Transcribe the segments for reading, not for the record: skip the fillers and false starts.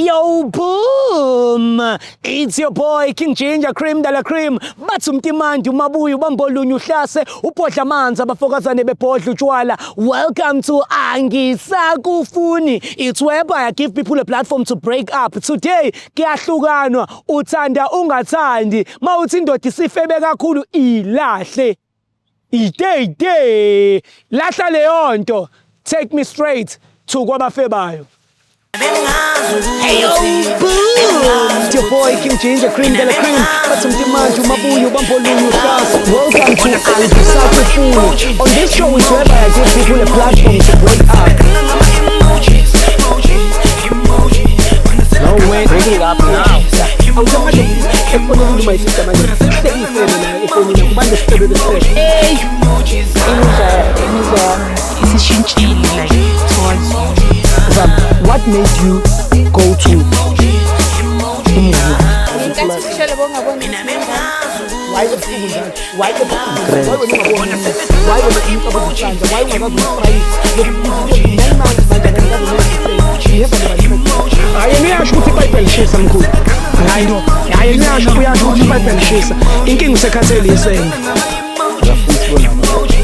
Yo, boom! It's your boy King Ginger Cream de la Cream. Bathi umtimandi umabuye ubambolunye uhlase ubhodla amanzi abafokazane bebhodla utshwala. Welcome to Angisakufuni. It's whereby I give people a platform to break up. Today kuyahlukanwa uthanda ungathandi. Mawuthi indoda isifebe kakhulu ilahle. Ite ite lahla leyo nto. Take me straight to kwabafebayo. Hey yo, boom! It's your boy King Ginger Cream de la Cream. Bathi umtimanje umabuye ubambolunye uhlase. Welcome to Angisakufuni. On this show is whereby I give people a platform to break up. No way, bring it up now. Awusamanje efonini my sister manje. Hlekisele la efonini kubantu sifebe besifebe. Hey, imizwa yami isishintshile like towards you. Zam, what made you go to umuzi? Ngenkathi ushele bongaboni. Why ebusuku njalo? Why ebusuku? Why wena ungaboni? Why wena umcabango isandla? Why ungakaze ustrayise? 9 months manje akakaze. Hayi, yena uyasho ukuthi iBhayibheli lishisa, mkhulu. Hayi no. Hayi, yena uyasho, uyasho ukuthi iBhayibheli lishisa. Inkinga usekhathele isende. Futhi bona.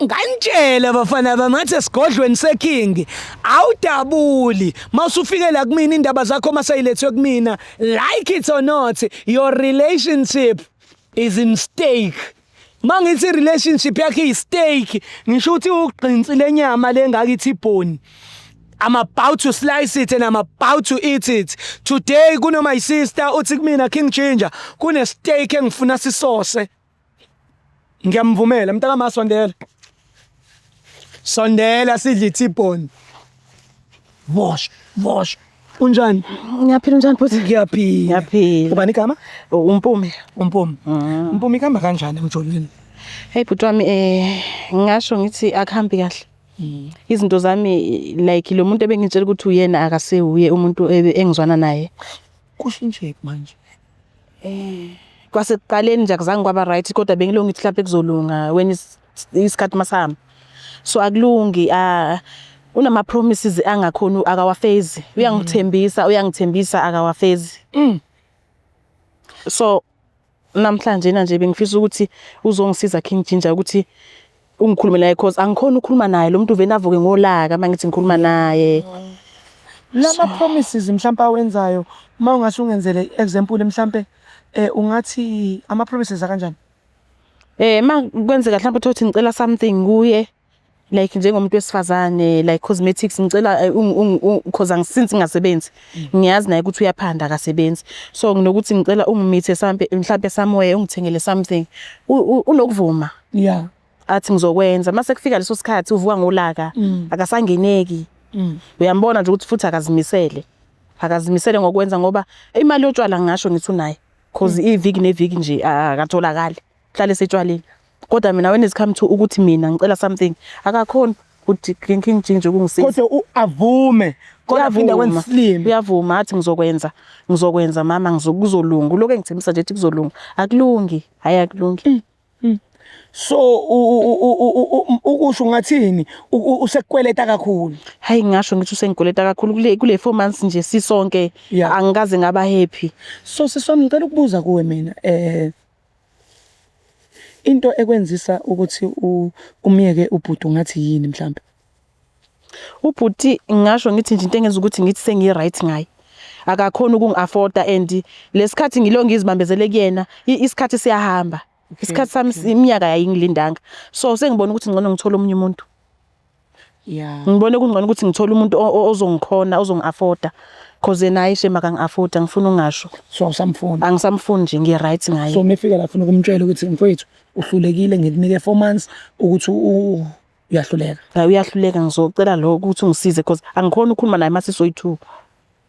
Nganitshela bafana bamathi esigodlweni seKing awudabuli mawusufike la kumina, indaba zakho masayilethwe kumina, like it or not, your relationship is in stake. Mangithi relationship yakhe iyi-steak, ngisho ukuthi ugqinsi lenyama lengakithi ibhoni. I'm about to slice it and I'm about to eat it. Today kuno my sister uthi kumina, "King Ginger, kune steak engifuna sisose." Ngiyamvumela mntaka masondela. Sondela sidle i-T-bone. Wash, wash. Unjani? Ngiyaphila, unjani futhi? Ngiyaphila. Ngiyaphila. Ubani igama? Umpumi. Umpumi. Umpumi, kuhamba kanjani emjolweni? Hey bhuti wami, ngingasho ngithi akuhambi kahle. Izinto zami, like lo muntu ebengitshela ukuthi uyena akasewuye umuntu engizwana naye. Kushintshe manje. Kwasekuqaleni nje akuzange kwaba right, kodwa bengilo ngithi mhlawumbe kuzolunga when isikhathi masihamba. So akulungi, ah, unama promises angakhoni, akawafezi. Uyangithembisa, uyangithembisa, akawafezi. So namhlanje na nje bengifisa ukuthi uzongisiza, King Ginger, ukuthi ungikhulume naye, cause angikhoni ukukhuluma naye lo muntu, vele avuke ngolaka mangithi ngikhuluma naye. Lama promises mhlawumbe awenzayo, uma ungase ungenzele example mhlambe, ungathi ama promises akanjani? Ma kwenzeka mhlawumbe uthi ngicela something kuye, like njengomuntu wesifazane, like cosmetics, ngicela cause angisince ngingasebenzi, ngiyazi naye ukuthi uyaphanda, akasebenzi, so nginokuthi ngicela ungimithe sampe mhlambe somewhere, ungithengele something, unokuvuma athi ngizokwenza. Mase kufika leso sikhathi uvuka ngolaka, akasangeneki. Uyambona nje ukuthi futhi akazimisele, akazimisele ngokwenza, ngoba imali yotshwala ngingasho ngithi unayo, cause iviki neviki nje akatholakali, hlale esetshwaleni. Kodwa mina when it's come to ukuthi mina ngicela something, akakhoni ukuthi King Ginger ukungisiza. Kodwa avume kodwa aphinde Uyavuma. kwenza slim. Uyavuma, athi ngizokwenza, ngizokwenza mama, ngizokuzolunga. Ulokhu engithembisa nje ethi kuzolunga, akulungi, hayi, akulungi. So ukusho ungathini, usekukweleta kakhulu? Hayi, ngingasho ngithi usengikweleta kakhulu kule 4 months nje sisonke. Angikaze ngaba happy. So siswami, ngicela ukubuza kuwe mina, into ekwenzisa ukuthi umyeke ubhuti ungathi yini mhlambe? Ubhuti, ngingasho ngithi nje into engenza ukuthi ngithi sengi-right ngaye, akakhoni ukungi-afforda, and lesikhathi ngilo ngizibambezele kuyena, isikhathi siyahamba, isikhathi sami, iminyaka yayingilindanga, so sengibona ukuthi ngcono ngithole omunye umuntu. Ngibone kungcono ukuthi ngithole umuntu ozongikhona, ozongi-afforda, cause yena hayi shame, akangi-afforda, ngifuna ungasho. So awusamfuni? Angisamfuni nje, ngi-right ngaye. So mefika la funa ukumtshela ukuthi mfowethu uhlulekile, ngikunike 4 months ukuthi uyahluleka. Hayi, uyahluleka. Ngizocela lo ukuthi ungisize, cause angikhoni ukukhuluma naye mase soyi-two,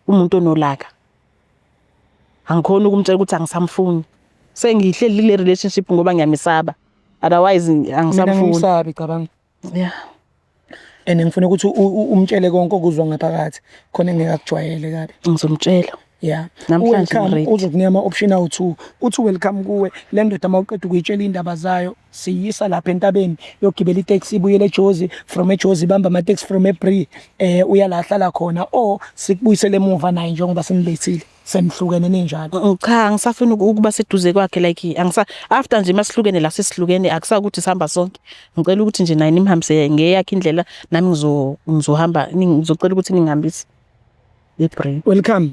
umuntu onolaka. Angikhoni ukumtshela ukuthi angisamfuni. Sengihleli kule relationship ngoba ngiyamesaba, otherwise Mina angisamfuni. Ngimsabi, cabanga. And ngifuna ukuthi umtshele konke okuzwa ngaphakathi khona engeke akujwayele kabi. Ngizomtshela. Yeah. Namhlanje Welcome ngi-ready. uzokunika ama-option awu-two. Uthi welcome kuwe le ndoda uma uqeda ukuyitshela iy'ndaba zayo siyisa lapha entabeni yogibela iteksi ibuyele eJozi from eJozi ibamba amateksi from eBree uya la ahlala khona or sikubuyisele emuva naye njengoba sinilethile senihlukene ninjalo. Cha, angisafuni ukuba seduze kwakhe like angisa after nje masihlukene la sesihlukene akusakuthi sihamba sonke. Ngicela ukuthi nje naye nimhambise ngeyakhe indlela nami ngizohamba ngizocela ukuthi ningihambise eBree. Welcome.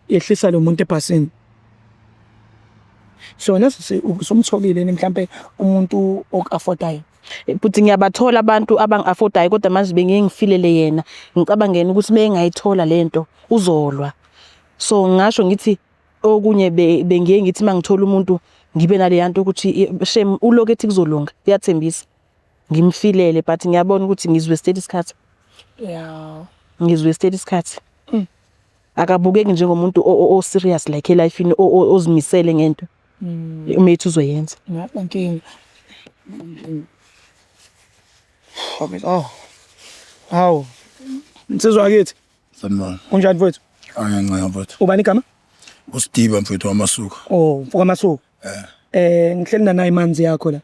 Yehlisa lo muntu ebhasini. Sona usumtholile yini mhlampe umuntu oku-affordayo? But ngiyabathola abantu abangi-affordayo kodwa manje bengiye ngifilele yena. Ngicabangeni ukuthi mengayithola lento uzolwa. So ngingasho ngithi okunye bengiye ngithi mangithola umuntu ngibe naleya nto ukuthi shame ulokhu ethi kuzolunga uyathembisa. Ngimfilele but ngiyabona ukuthi ngiziwastele isikhathi. Yeah. Ngiziwastele isikhathi. Akabukeki njengomuntu o-serious like elifini ozimisele ngento. Uma ethi uzoyenza. Nkinga. Oh. Hawu. Insizwa kithi. Sanibona. Kunjani mfowethu? Angiyancela mfowethu. Ubani igama? Usidiba mfowethu wamasuku. Oh, mfoka Masuku. Eh. Ngihleli nanayi manzi yakho la.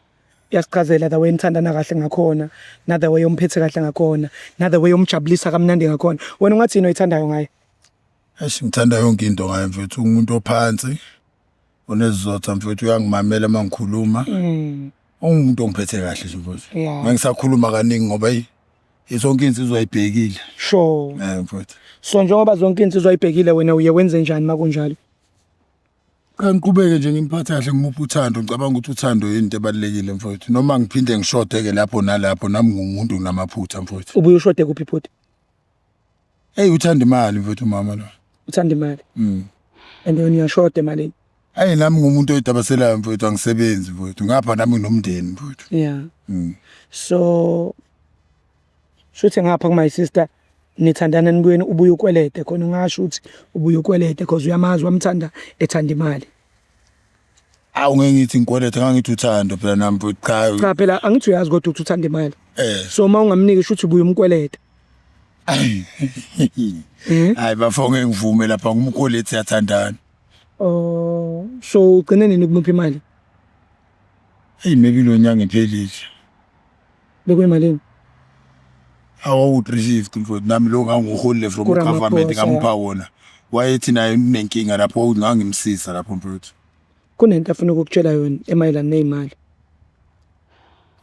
Uyasichazela the way nithandana kahle ngakhona, na the way umphethe kahle ngakhona, na the way umjabulisa kamnandi ngakhona. Wena ungathi yini oyithandayo ngaye? Eish ngithanda yonke into ngaye mfowethu, umuntu ophansi. Onezizotha mfowethu uyangimamela uma ngikhuluma. Ungumuntu ongiphethe kahle nje mfowethu. Yeah. Ngisakhuluma kaningi ngoba hey zonke insizwa ayibhekile. Sure. Mfowethu. So njengoba zonke insizwa ayibhekile wena uye wenze njani makunjalo? Cha ngiqhubeke nje ngimphathe kahle ngimuphe uthando ngicabanga ukuthi uthando yinto ebalulekile mfowethu. Noma ngiphinde ngishode-ke lapho nalapho nami ngumuntu nginamaphutha mfowethu. Ubuye ushode kuphi bhuti? Hey uthanda imali mfowethu umama lo. Uthanda imali. And wena uyashoda emalini. Hayi nami ngumuntu oyidabaselayo mfowethu angisebenzi mfowethu. Ngapha nami nginomndeni mfowethu. Yeah. So shuthi ngapha ku my sister nithandana nibuyeni ubuye ukwelede khona ungasho ukuthi ubuye ukwelede because uyamazi wamthanda ethanda imali. Awu ngeke ngithi ngikwelede ngangithi uthando phela nami mfowethu cha. Cha phela angithi uyazi kodwa ukuthi uthanda imali. Eh. So uma ungamniki shuthi ubuye umkwelede. Hayi bafo ngeke ngivume lapha ngumkwelede siyathandana. Oh so ugcine nini kumupha imali? Hey maybe lo nyanga iphelile. Bekuyimalini? Awu 350 mfowethu nami lo ngangiholile from Kuramaphosa. government ngamupha wona. Wayethi naye unenkinga lapho ngangimsiza lapho mfowethu. Kunento afuna ukukutshela yona emayelana nezimali.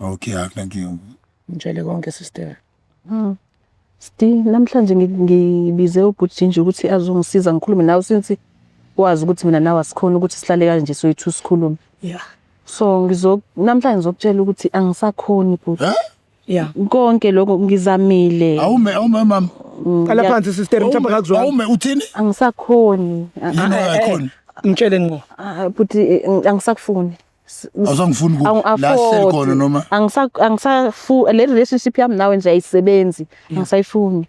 Okay akunankinga. Ngitshele konke sister. Sti namhlanje ngibize uBhutjinji ukuthi azongisiza ngikhulume nawe since wazi ukuthi mina nawe asikhona ukuthi sihlale kanje soyithu sikhulume. Yeah. So namhlanje ngizokutshela ukuthi angisakhoni bhuti. Eh? Yeah. Konke lokho ngizamile. Awume awume mama. Qala phansi sister mhlawumbe akakuzwanga. Awume uthini? Angisakhoni. Yini ongayikhoni? Ngitshele ngqo. Bhuti angisakufuni. Awusangifuni kuphi? La sihleli khona noma? Angisafu le relationship yami nawe nje ayisebenzi. Angisayifuni.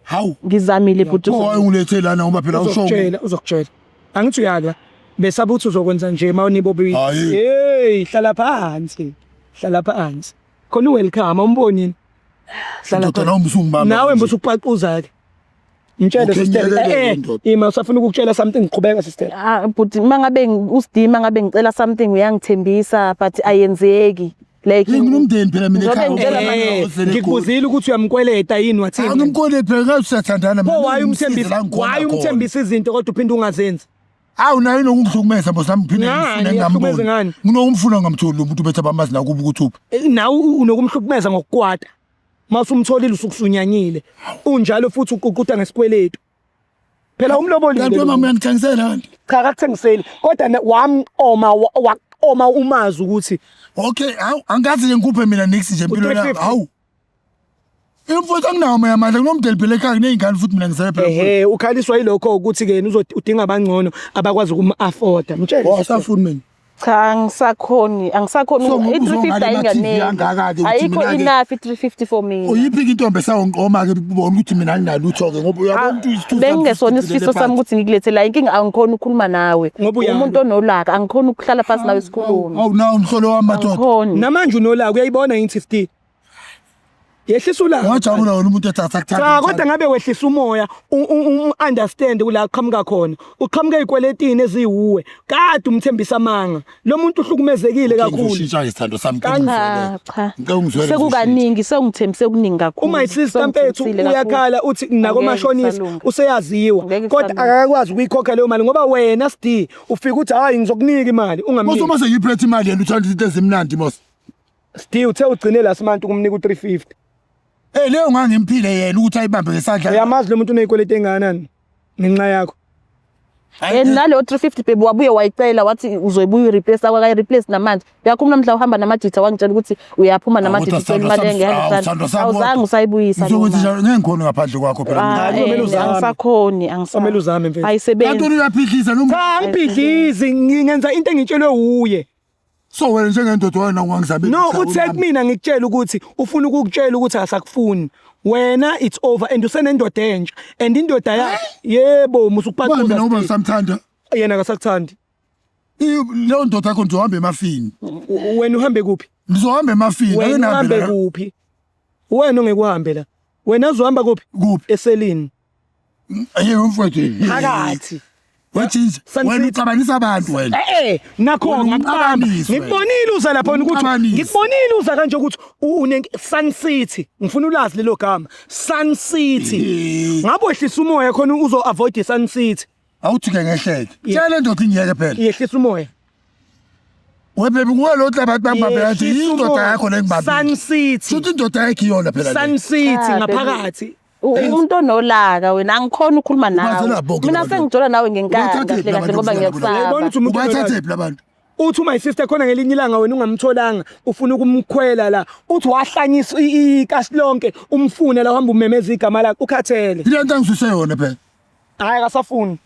Hawu. Ngizamile bhuti. Pho wayengilethe lana ngoba phela usho. Uzokutshela, uzokutshela. Angithi uyalwa. Besaba ukuthi uzokwenza nje mawunibo bobili. Hayi. Hey, hlala phansi. Hlala phansi. Khona welcome awumboni yini? Hlala Ndoda nawe usungibamba. Nawe mbuso ukupaquza ke. Ngitshele Okay, sister. ngiyeke Eh, ndoda. ima usafuna ukukutshela something qhubeka sister. Ah bhuti mangabe usidima ngabe ngicela something uyangithembisa but ayenzeki. Like Nginomndeni phela mina Njengoba ekhaya. ngitshela Eh, Ozele ngikubuzile ukuthi uyamkweleta yini wathini? Angimkweleti phela ngathi siyathandana Pho why ngimsize umthembisa? la ngikhona Why khona. umthembisa izinto kodwa uphinde ungazenzi? Awu naye unokungihlukumeza mos nami ngiphinde Ngani, ngimfune akuhlukumeze ngingamboni. ngani? Nginokumfuna ngamtholi lo muntu bethe abamazi nakuba ukuthi uphi. Nawe unokumhlukumeza ngokukwata. Mawusumtholile usukusunyanyile. Unjalo futhi uququda ngesikweletu. Phela umlobolile. Kanti lo mama muntu. uyangithengisela kanti. Cha akakuthengiseli kodwa wamqoma waqoma umazi ukuthi Okay, hawu angazi nje ngikuphe mina nix nje empilweni yami. U-350. Hawu. Imfowethu anginawo mina amandla kunomndeni phela ekhaya kuney'ngane futhi mina ngisele phela. ehe ukhaliswa yilokho ukuthi ke yena udinga abangcono abakwazi ukum-afforda. Mtshele. Oh, awusafuni mina. Cha angisakhoni, angisakhoni. So, ngoba I-350 uzongale ayinganeli. ma-TV angaka-ke ukuthi Ayikho mina-ke- enough i-350 for mina. Uyiphi-ke intombi esawongiqoma-ke ubone ukuthi mina anginalutho-ke ngoba uyabona ukuthi isithuthi sami Bengingesona sisidlulele isifiso sami phansi. ukuthi ngikulethe la inkinga angikhoni ukukhuluma nawe. Ngoba uyalwa. Umuntu onolaka angikhoni ukuhlala phansi nawe sikhulume. Awu nawu umhlolo wami madoda. Angikhoni. Namanje unolaka uyayibona yini 50. Yehlisa ulaka. Ungajabula wena umuntu ethi asakuthanda. Cha, kodwa ngabe wehlisa umoya, understand kula qhamuka khona. Uqhamuka ezikweletini eziwuwe. Kade umthembisa amanga. Lo muntu uhlukumezekile kakhulu. Ngizoshintsha isithando sami. Cha, cha. Ngicela ungizwele. Sekukaningi sewungithembise okuningi kakhulu. Uma isister mfethu Sewungithembisile kakhulu. uyakhala uthi Angeke nakomashonisa kusalunga. useyaziwa Ngeke kodwa kusalunga. akakwazi ukuyikhokha leyo mali ngoba wena SD ufika uthi hayi ngizokunika imali Mos ungamniki. uma sengiyiphethe imali yena uthanda izinto ezimnandi mos. SD uthe ugcine la simantu kumnika u350. Eh, leyo ngangimphile yena ukuthi ayibambe ngesandla. Uyamazi lo muntu unezikweletu engakanani ngenxa yakho. And naleyo 350 baby wabuye wayicela wathi uzoyibuya uyireplace, akwakayi-replace namanje. Uyakhuluma namhla uhamba namajitha, wangitshela ukuthi uyaphuma namajitha, ucela imali engehandle. Awuzange usayibuyisa leyo Ngizokwenza mali. njalo, ngeke ngikhone ngaphandle kwakho phela mina. Ah, Kuzomele uzame. angisakhoni, Kuzomele uzame, mfethu. ayisebenzi. Kanti uyaphidliza lo muntu. Cha, angibhidlizi, ngingenza into engitshelwe wuye. So wena njengendoda wena ungangizabeli. No, uthe kumina ngikutshela ukuthi ufuna ukukutshela ukuthi akasakufuni. Wena it's over and usenendoda entsha and indoda yakhe yebo Mina musukuphaquza. uba ngisamthanda. Yena akasakuthandi. Leyo ndoda yakho ngizohamba emafini. Wena uhambe kuphi? Ngizohamba emafini. Wena Ake uhambe nihambe la. kuphi? Wena ongeke uhambe la. Wena uzohamba kuphi? Kuphi? Eselini. Aye mfowethu. Phakathi. Wethinja. Sun Wena City. uxabanisa abantu wena. Eh, nakho Wena ngakubamba. umxabanisi wena. Ngikubonile uza lapha wena ukuthi Umxabanisi. ngikubonile uza kanje ukuthi une Sun City. Ngifuna ulazi lelo gama. Sun City. Ngabe wehlisa umoya khona uzo avoid i Sun City. Awuthi ke ngehleke. Tshela indoda ingiyeke phela. Yehlisa umoya. We baby, nguwe lo othi abantu bangibambe kanje. Yehlisa Indoda umoya. yakho le ngibambile. Sun City. Shuthi indoda yakho iyona phela le. Sun City Ah, baby. ngaphakathi. Umuntu onolaka wena, angikhona ukukhuluma nawe. Ubathela bonke Mina labantu. sengijola nawe ngenkani Ubathathephi kahle kahle labantu ngoba ofika nabo la? Uyayibona ngiyakusaba. ukuthi umuntu onolaka. Ubathathephi labantu? Uthi my sister khona ngelinye ilanga wena ungamtholanga ufuna ukumkhwela la, uthi wahlanyisa ikasi lonke umfune la, uhamba umemeza igama lakhe, ukhathele. Ile nto angisuse yona phela. Hayi, akasafuni.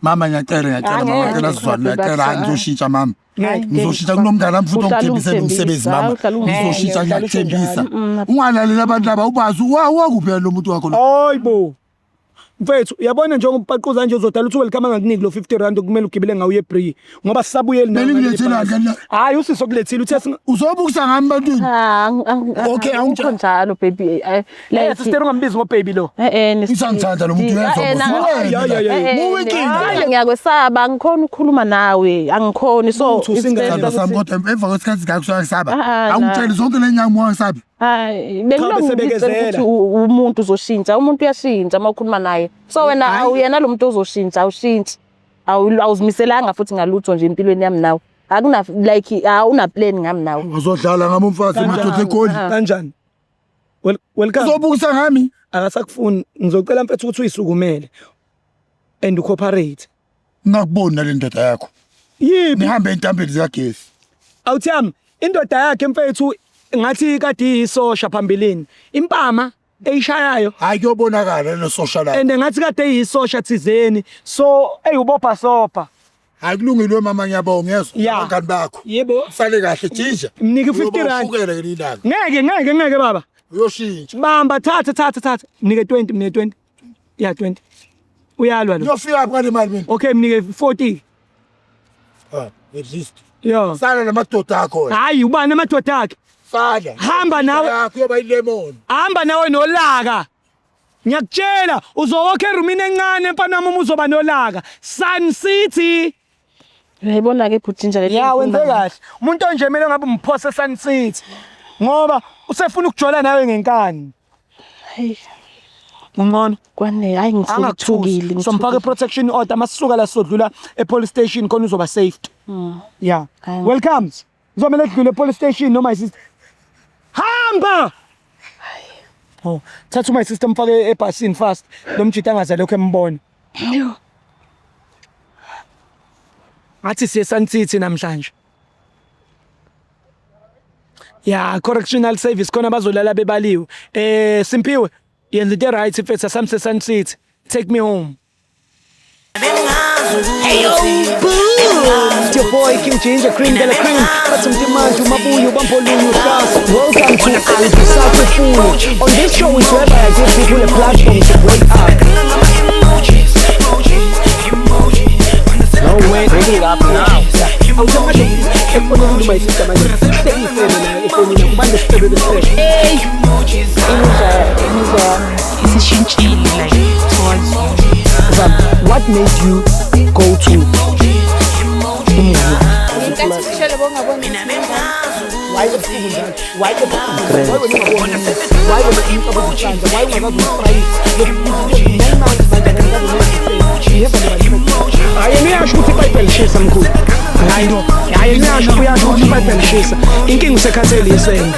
Mama, ngiyacela, ngiyacela mama, Angeke, ngicela sizwane, ngiyacela, hayi, ngizoshintsha mama. Ngeke. Ngizoshintsha kunomngane wami futhi Uhlala ongithembisele ungithembisa, umsebenzi mama. uhlala ungithembisa. Ngizoshintsha, Uhlala usho ngiyakuthembisa. Ungalaleli abantu laba, ubazi wakuphi lo muntu wakho lo. Hayibo. Mfethu, uyabona njengoba upaquza nje uzodala uthi welcome angakuniki lo 50 rand okumele ugibele ngawo uye eBree ngoba sisabuyeli nawe ngaleli Beningilethela bhasi. ke la. Hayi, usisi okulethile uthe Uzobukisa ngami bantwini. Cha, Okay, angikho njalo baby. Eh, sister, ungambizi ngobaby lo. Isangithanda lo muntu, uyezwa mos. Ya, ya, ya, ya. Muwe inkinga. Ngiyakwesaba, angikhoni ukukhuluma nawe, angikhoni, so Uthi it's usingane. best Sithando sami, ukuthi- kodwa emva kwesikhathi singaka usuyangisaba. Ah, ah, Awungitsheli zonke le nyanga wangisabi. Hayi, Cha, bengilokhu bese ngikutshela bekezela. ukuthi umuntu uzoshintsha, umuntu uyashintsha uma ukhuluma naye. So wena awuyena lo muntu ozoshintsha, awushintshi. Awuzimiselanga futhi ngalutho nje empilweni yami nawe. Akuna like awuna plan ngami nawe. Uzodlala ngami umfazi madoda eGoli. Kanjani? Welcome. Uzobukisa ngami. Akasakufuni. Ngizocela mfethu ukuthi uyisukumele and ucooperate. Ngingakuboni nale ndoda yakho. Yiphi? Nihambe entambeni zikagesi. Awuthiyami, indoda yakhe mfethu ngathi kade iyisosha phambilini. Impama eyishayayo. Hayi, kuyobonakala lo social life. And ngathi kade eyisosha thizeni. So eyubopha sopha. Hayi, kulungile mama, ngiyabonga, yezwa. Ya. Abangani bakho. Yebo. Sale kahle Ginger. Mnike 50 rand. Uyoba ngelinye ilanga. Ngeke, ngeke, ngeke baba. Uyoshintsha. Bamba, thatha, thatha, thatha. Mnike 20, mnike 20. Ya, 20. Uyalwa lo. Uyofika phi ngale mali mina? Okay, mnike 40. Ah, at least. Yeah. Sala namadoda akho wena. Hayi, ubani amadoda akhe? Sala. Hamba nawe. Yakho yoba ilemon. Hamba nawe nolaka. Ngiyakutshela uzowokha erumini encane mfana wami uma uzoba nolaka. Sun City. Uyayibona ke bhuti nje le. Ya, wenze kahle. Umuntu onje kumele ngabe umphose Sun City. Ngoba usefuna ukujola nawe ngenkani. Hey, Ungcono. kwane hayi ngithukile. Somfaka protection order masisuka la sodlula e police station khona uzoba safe. Yeah. Hayi. Welcome. Uzomele edlule e police station noma my sister. Hamba. Oh, thatha my sister mfake ebhasini fast. Lo mjita angaze lokho embona. Ngathi siye Sun City namhlanje. Ya, correctional service khona bazolala bebaliwe. Simpiwe, yenza into right mfethu, asamse Sun City. Take me home. Hey yo, boom! It's your boy King Ginger, Cream de la Cream. Bathi mtimanje umabuyo bambolunye uhlasa. Welcome to Angisakufuni. On this show is whereby I give people a platform to break up. No way, bring it up now. Awuthi efonini my sister manje. Sengifele naye efonini kubantu sifebe besifebe. Hey, made you go to umuzi? Ngenkathi uthishela bongaboni. Why ebusuku njalo? Why ebusuku? Why wena ungaboni umuzi? Why wena umcabanga uhlanza? Why ungakaze umfrayise? 9 months manje akakaze. Hayi, yena uyasho ukuthi ipayipi lishisa, mkhulu. Hayi, hayi, yena uyasho, uyasho ukuthi ipayipi lishisa. Inkinga usekhathele isende.